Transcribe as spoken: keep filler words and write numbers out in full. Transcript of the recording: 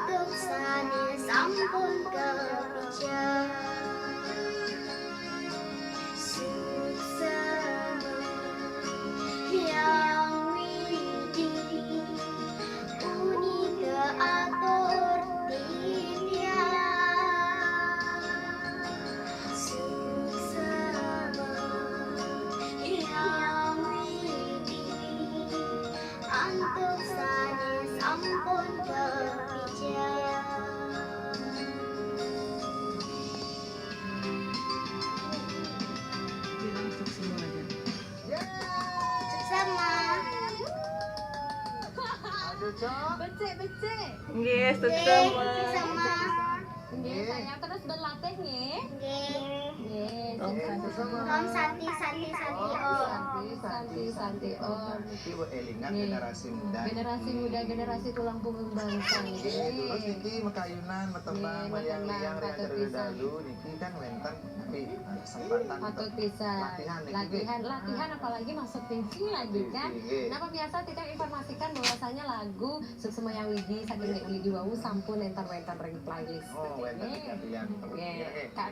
Antuk sané sampun kapijak. Suksma Hyang Widhi, punika atur titiang. Suksma Hyang Widhi, antuk sané sampun kapijak. Suksma. Aduh, Cok. Becik-becik. Nggih, Nggih, suksma. Suksma. Nggih, sayang, terus berlatih nggih. Nggih. Nggih. Oke, Suksma. Om Santi, Santi, Santi, Om. Santi, Santi, Santi, Om. Iki buat elingan Nggih. generasi muda. Generasi muda, generasi tulang punggung bangsa. Nggih, terus niki makayunan, metembang, Nggih, meliang-liang, metembang, rian patut terlebih pisan. Dahulu niki kan wénten tapi ada kesempatan Patut untuk pisan. latihan niki. Latihan, latihan apalagi masuk T V lagi kan. Nggih. Nah, pemirsa, kita informasikan bahwasanya lagu Suksma Hyang Widhi saking Nek Widhi wau sampun enten-enten ring playlist. Oh, wénten Nggih. tiga pilihan. Nggih. Nggih. Kak